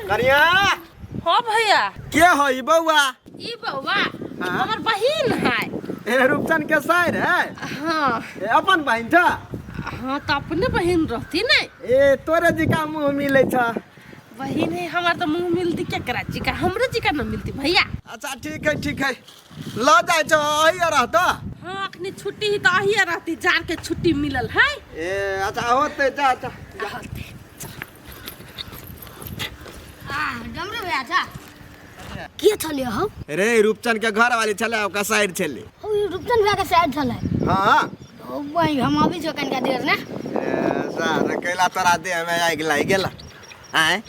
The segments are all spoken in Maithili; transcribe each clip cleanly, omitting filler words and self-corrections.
कनिया। हाँ भैया। के है ई बौआ? ई बौआ हाँ? हमर बहिन है। ए रूपचन के साइर है? हाँ। ए अपन बहिन छ? हाँ तो अपने बहिन रहती ने। ए तोरे जी का मुंह मिले छ। बहिन है हमार तो मुंह मिलती केकरा जी का, हमरे जी का न मिलती भैया। अच्छा ठीक है ठीक है, ल जाय छ अही रहत। हाँ अखनी छुट्टी ही तो अही रहती, जार के छुट्टी मिलल है। ए अच्छा होते जा जा। होते। आ डमरू भैया छा के छले हौ? रे रूपचन के घर वाली छले ओकर साइड छले। हौ ई रूपचन भैया के साइड छले। हाँ। ओ भाई हम अभी जो कनका देर ने। ए सार कैला तोरा देह में आगि लागि गेल। आय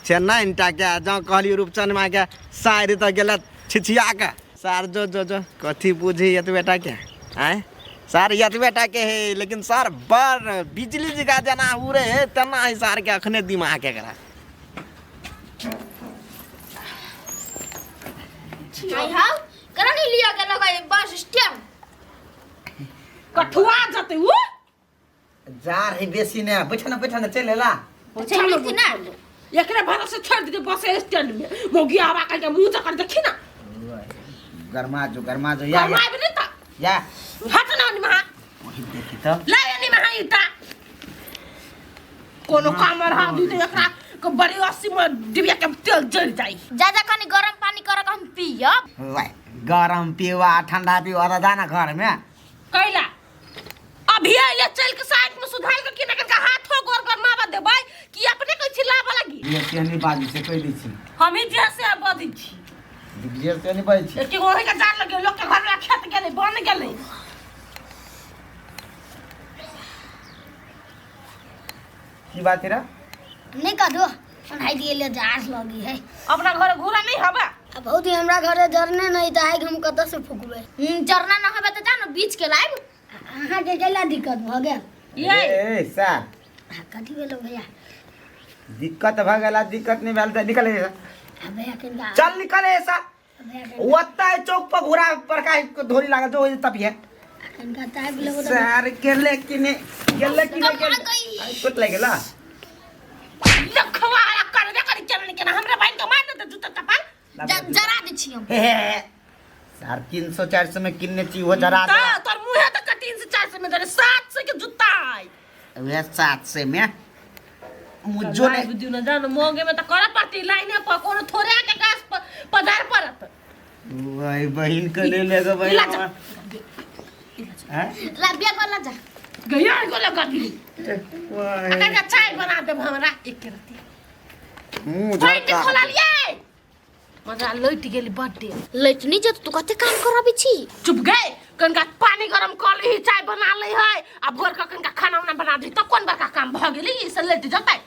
चेन्नई इंटा के जँ कहली रूपचन माँ के साइड तऽ गेल छिछिया के। सार जो जो जो कथी बुझी एतबे टा के। आय सार एतबे टा के है, लेकिन सार बड़ बिजली जका जेना उड़े है तेना है सार के अखने दिमाग एकरा। आई हौ करा नहीं लिया गेल होगा बस स्टैंड। कठुआ जते उ जा रही बेसी ने बैठ ना बैठ ना चल एला। चल लेती ना। एकरे भरोसे छोड़ दे बस स्टैंड में मोगी आवा के मुंह चकर देखी ना। गरमा जो गरमा जो या गरमाबे नहीं त या हट ना नि महा। वही देखी त ले नि महा ईटा कोनो काम रहा दी त एकरा के बड़ी अस्सी में डिबिया के तेल जल जाई। जा जा कनी गरम पानी कर के हम पियब। वाह गरम पीवा ठंडा पीवा त जाना घर में। कैला अभी आइले चल के साइड में सुधार के किना के हाथ हो गोर गरमावा देबै कि अपने के चिल्लावा लगी। ये केहनी बाजी से कह दै छी। हम ही जे से बजै छी। जे से नहीं बाजै छी। एक ओहि के जान लगे लोग के घर में खेत गेलै बन गेलै। की बात है रे? नहीं कह दो सुनाई दिए ले जार लगी है। अपना घर घूरा नहीं हवा। अब बहुत ही हमरा घरे जरने नहीं त आइ हम कत से फुकबे। जरना न हवे त जानो बीच के लाइब। अहाँ के केला दिक्कत भ गेल? ये ए सर। आ, कथी भेलो भैया? दिक्कत भ गेला, दिक्कत नहीं भेल त निकल ऐसा। आ भैया केनका? चल निकल ऐसा। भैया केनका? ओत्ता चौक पर घोड़ा पर का धोरी लागल जो तब है। केनका ताक लेबो त सर गेले कि नहीं? गेले कि नहीं? कमा गई। आई कुट लग गेला। लखवा करबे करी चलन के ना हमरा भाई के मार दे जूता चप्पल। जरा दे छी हम। हे हे। सर 300 400 में किन्ने छी वो जरा दे। त तोर मुंह त 300 400 में दे 700 के जूता आई। वह 700 में मुझो ने बुद्धि न जानो मोंगे में त कर पड़ती लाइने पर कोनो थोड़े के गाछ पर पधार पड़त। वही बहिन के ले लेगा बहिन। ला जा। हैं? ला बिया कर ला जा। गया को लगा दी। वही। अगर का चाय बना देब हमरा एक रत्ती। मुंह पेट झड़का। खोला लिए। मजा लैट गेली बड्डे। लैट नहीं जत तू कते काम कराबे छी? चुप गए कनका पानी गरम कर ली चाय बना ली है आ भोर के कनका खाना उना बना दी त कोन बड़का काम भ गेली ई से लैट जतै।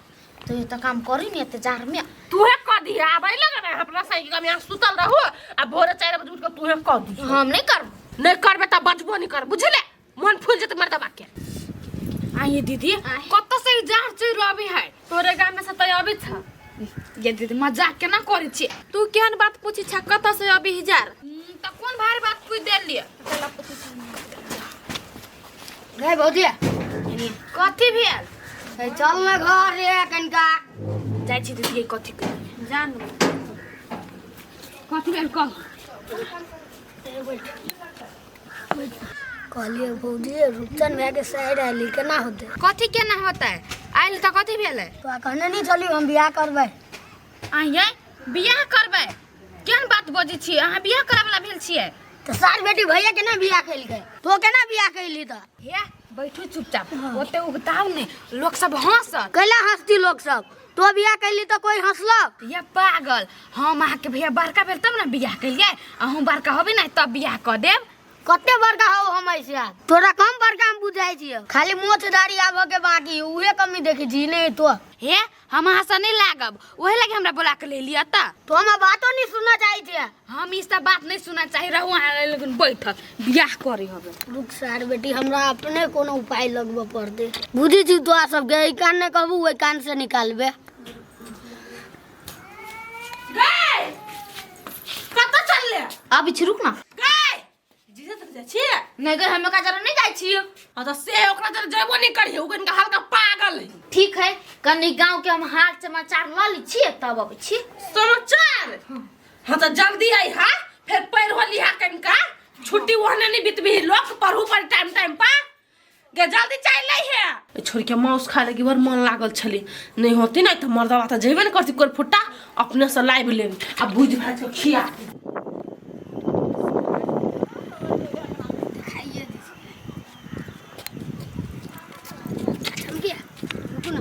तो ये तो काम करी नहीं एते जार में। तूहे क दी आबै लगे ना अपना साइकिल में यहाँ सुतल रहू आ भोरे 4 बजे उठ के तूहे क दी। हम नहीं करब। नहीं करबे त बजबो नहीं कर बुझले, मन फूल जते मर्दबा के। आइए दीदी कत से जार चोर अभी है तोरे गाम में से त अभी छ। ये दीदी मजाक केना करै छी तू, केहन बात पूछी छ कत से अभी हजार? त कोन भारी बात पूछ देलिए? गए भौजी। कथी भेल? ए, चल ना घर रे कनका। जाइ छी दीदी कथी कही जान कथी भेल कह। कहलिए भौजी रूपचन भैया के साइड आइली केना होते? कथी केना होते? आइल त कथी भेलै? तो कहने नहीं चली हम बियाह करबै। आइए बियाह करबै? केहन बात बजै छी अहाँ, बियाह करे वाला भेल छियै? तो सार बेटी भैया केना बियाह केलकै, तो केना बियाह कैली त? हे बैठू चुपचाप, ओते उगताउ ने लोक सब हंसत। कैला हंसती लोग सब? तो बियाह कैली त कोई हंसलक? ये पागल, हम अहाँके भैया बड़का भेल तब ने बियाह केलियै, अहूँ बड़का होबे ने तब बियाह कऽ देब। कते बड़का हो हम ऐसे? तोरा कम बड़का हम बुझाइ छियै, खाली मोछ दाढ़ी आबऽ के बाकी उहे कमी देखै छी नहीं तो। हे हम अहाँ से नहीं लागब, ओहे लगे हमरा बोला के ले लिअ त। तो हम बातो नहीं सुनना चाहै छियै। हम ई सब बात नहीं सुनना चाही, रहू अहाँ लेकिन बैठल बियाह करे हबे। रुक सार बेटी हमरा अपने कोनो उपाय लगबऽ पड़तै। बुझै छी तोरा सबके एहि कान नहि कहबू ओहि कान से निकालबे। गए कत चलले? अभी छी रुक ना। गए जीजा तक जाइ छी? नहीं गए हमें का जरा नहीं जाइ छी। हाँ तो से ओकरा जरा जयबो नहीं करिहे, उ कनिका हल्का पागल है। ठीक है कनि गांव के हम हाल समाचार ल ली छी तब अबै छी। समाचार? हाँ तो जल्दी आई हा, फिर पैर हो लिहा कनका छुट्टी ओहने नहीं बितबी, लोग पढ़ू पर टाइम टाइम पर गे जल्दी चाय लै है। छोड़ के माउस खा लगी बड़ मन लागल छली, नहीं होती नहीं तो मर्दवा तो जेबे न करती कोई फुट्टा, अपने से लाइव लेब आ भुज भाज के खिया। रुकू ना।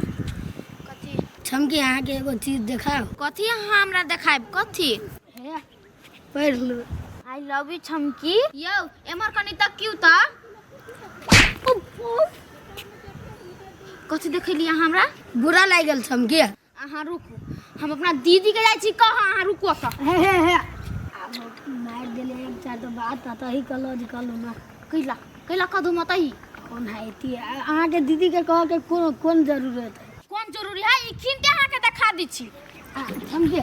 कथी? छमकी अहाँके एगो चीज देखाओ। कथी अहाँ हमरा देखायब? कथी? हे पढ़ लू। I love you छमकी। यौ एमहर कनि तकियौ त। कथी देखेली अहाँ हमरा? बुरा लागि गेल छमकी। अहाँ रुकू, हम अपना दीदी के जाइ छी कह, अहाँ रुकू एतऽ। हे हे हे आब मारि देले एक चार तो बात अतही कहलो जे कहलू ना। कैला कैला कदू मतही? कोन है अहाँके दीदी के कह के कोन कोन जरूरत है? कोन जरूरी है? ई खीन के अहाँके देखा दै छी। छमकी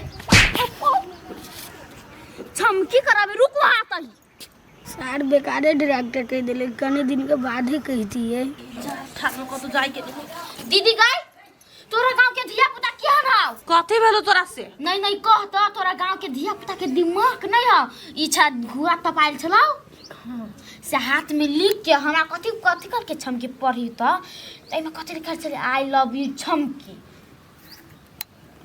छमकी कराबे, रुकू अहाँ तही। सार बेकारे डायरेक्टर कह देले, कने दिन के बाद ही कहती है। ठाकुर कतौ जाय के नहीं। दीदी गई तोरा गांव के धिया पुता केहन हौ? कथी भेलो तोरा से? नहीं नहीं कह त, तोरा गांव के धिया पुता के दिमाग नहीं हौ। ई छा घुआ तपायल छलौ से हाथ में लिख के हमरा कथी कथी करके छमकी पढ़ी त एहिमे कथी लिखल छलै? I love you छमकी।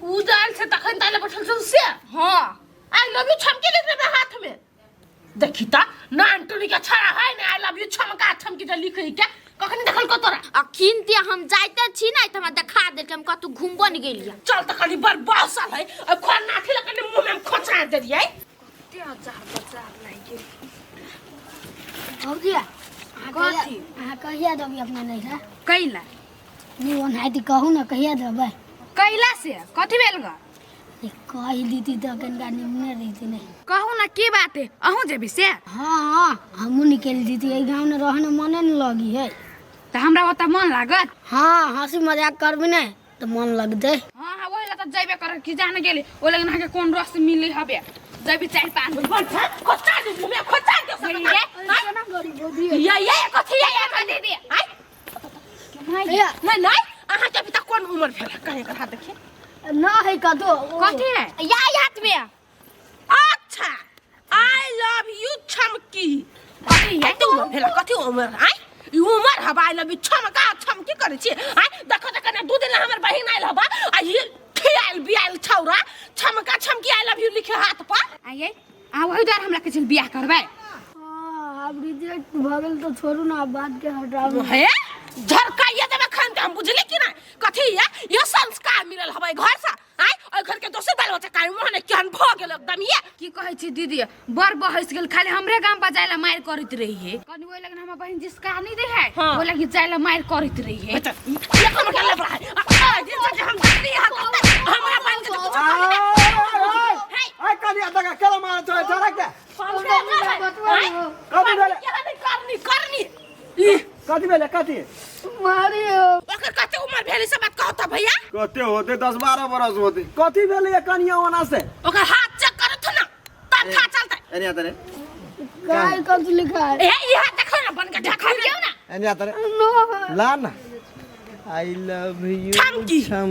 उ जाल छै तखन ताले बैठल छौ से? हाँ। I love you छमकी लिख देबे हाथ में। देखी त नान टुनी के छड़ा है ने I love you छमका छमकी जे लिखै के कखन देखल को तोरा? अखिन ते हम जाइते छी नै त हमरा देखा देलकै, हम कतौ घुमबो नै गेलियै। चल त कनी बड़ बसल है, अब खोर नाथी ल कनी मुंह में खोचा देलियै। कते हजार बजार लागि गेल। भौजी, कथी? अहाँ कहिया देबै अपना नैहरा? कैला? नहीं ओनाहिते कहू ना कहिया देबै? कैला से कथी भेल ग? कहि दीती तऽ कनिका निमने रहिती। नहीं कहू ना की बात है, अहूँ जेबी से? हाँ हाँ हमहूँ निकलि जैती, एहि गाँवमे रहने मने नहि लगी है। तऽ हमरा ओतऽ मन लागत? हाँ हँसी मजाक करबी ने तऽ मन लगतै। हाँ हाँ वही ला तऽ जैबे कर कि जाने गेली ओहि लग अहाँके कोन रस मिली हबे, जैबी चाय पान। खोचा दे मुंह में खोचा दे ये ये कथी ये ये दीदी आइ नहीं नहीं अहाँ के अभी तक कोन उम्र भेल कहे कर हाथ देखिए ना है कतो कथी है या हाथ में? अच्छा I love you छमकी। कथी है? कते उम्र भेल? कथी उम्र आइ ई उम्र हबा I love you छमका छमकी करै छी आइ? देखो त कने दू दिन हमर बहिन आइल हबा आ ई खियाल बियाल छौरा छमका छमकी I love you लिखे हाथ पर। आइए अहाँ वही द्वारा हमरा किछु बियाह करबै? हाँ आब रिजेक्ट भऽ गेल तऽ छोड़ू ना, आब बात के हटाउ। हे झरकाइए देबै खान के हम, बुझली कि ना? कथी ये ये संस्कार मिलल हबै घर से आइ? ओइ घर के दोसर बाल बच्चा काहे मोहने केहन भऽ गेल एकदम ये। की कहै छी दीदी, बड़ बहस गेल, खाली हमरे गाम बजाय ला मारि करैत रही है। कनि ओहि लगन हमर बहिन जिसका नहीं दे है। हाँ। ओहि लगी जाय ला मारि करैत रही है। ये कम के लफड़ा है आ दिन से हम देखली हाथ हमरा बहिन के कुछ कहली ना। हे आइ कनिया दगा केला मार छोड़े छोड़ा के कथी भेलै? करनी करनी कथी भेलै? कथी मारियो ओकर कते उम्र भेलै से बात कहू त भैया? कते होते 10-12 बरस होते। कथी भेलै ये कनिया ओना से? ओकर हाथ चेक करत ना तब था चलते। एने आते रे। काय कथी लिखा है? ए ई हाथ देखो ना बन के देखो ना। एने आते रे ला ना I love you चमकी। चम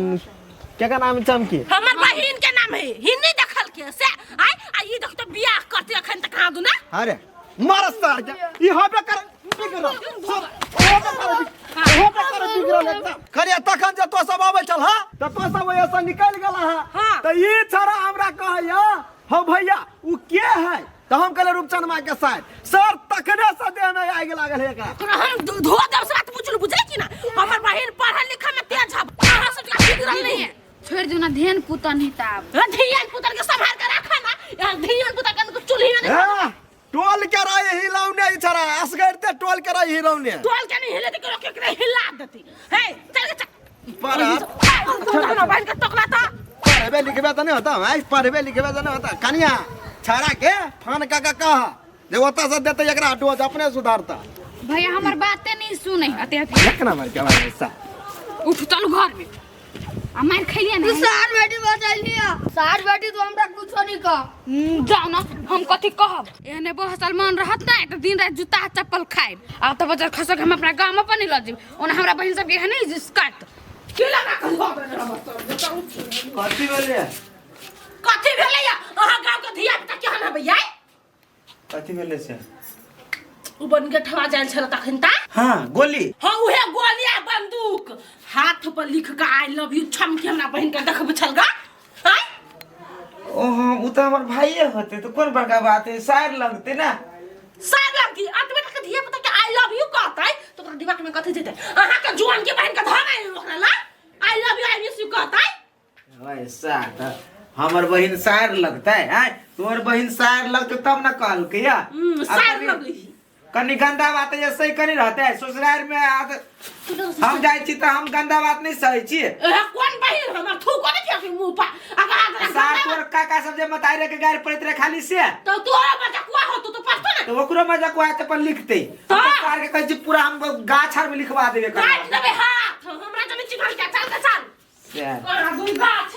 क्या का नाम है चमकी? हमर बहिन के नाम है हिंदी देखल के से आइ आ ई देख तो बियाह करते अखन तक कहाँ दू ना। अरे मार सार के ई होबे कर बिगड़ल सब होबे कर होबे कर बिगड़ल एकदम। करिया तखन जे तो सब आबै छल हा त तो सब ओइ से निकलि गेल हा। हाँ। त ई छड़ा हमरा कहैया हौ भैया उ के है? त हम कहले रूपचंद माँ के साथ सर तखने से देह में आगि लागल है एकरा। ओकरा हम धो देब से बात बुझलु, बुझले कि ना? हमर बहिन पढ़ल लिखल में तेज हब, अहाँ सब के बिगड़ल नहीं है। छोड़ दू ना ध्यान पुतन ही ताब। धियन पुतन के संभाल के रखा ना, यहाँ धियन पुतन के चूल्ही में ए, टोल के रही हिलौने ई छड़ा असगर ते टोल के रही हिलौने। टोल के नहीं हिले ते के के हिला देती। हे चल के चल पर ना बहन के टोकला ता पढ़बे लिखबे त नहीं होता भाई, पढ़बे लिखबे त नहीं होता। कनिया छड़ा के फान का का कह जे ओता से देते एकरा डोज अपने सुधारता। भैया हमर बाते नहीं सुने अते अते। एक नंबर के बारे सा उठ चलू घर में आ मार खैलिया तू ना। सार बेटी बचा लिया, सार बेटी तो हमरा कुछो नहीं कह। जाओ ना हम कथी कहब, एहने बहसल मन रहत ना त दिन रात जूता चप्पल खाइब। आ त बजर खसक हम अपना गाम पर नहीं ल जेब, ओना हमरा बहिन सबके एहने जिसकात। के लगा के धो देने रहब तोर बताउ छी। कथी भेलै? कथी भेलै या अहाँ गाँव के धिया पुता केहन हबै याय? कथी भेलै से? उ बन के ठवा जायल छल तखन ता। हाँ, गोली। हाँ, उहे गोली आ बंदूक हाथ पर लिख के I love you छमकी हमरा बहिन के देखबै छल गा। आय ओहो, उ तऽ हमर भाइये होते तऽ कोन बड़का बात है, सार लगते ना। सार लगती अतबे तक धिया पुता के I love you कहतै तऽ ओकरा दिमाग में कथी जेतै? अहाँ के जुआन के बहिन के धन आई ओकरा ला I love you I miss you कहतै। ऐसा तऽ हमर बहिन सार लगतै? आय, तोहर बहिन सार लगतै तब ना कहलकै या। सार लगै। कनी गंदा बात है सही कनी रहते है ससुराल में हम जाइ छी तऽ हम गंदा बात नहीं सही छी। ए कोन बहिन हमर थूको नहीं फेंकी मुंह पर अगर हाथ सार तोर काका सब जे मताई रहे के गारि पड़ैत रहे खाली से तो तोरा बच्चा कुआ हो तो पढ़तो ना। तो ओकरो मजाक हुआ तऽ अपन लिखते। तऽ? सार के कहै छी पूरा हम गाछ आर में लिखवा देबे। काट देबे हाथ हमरा जने चिन्हल के चल के चल। से तोरा दुई गाछ।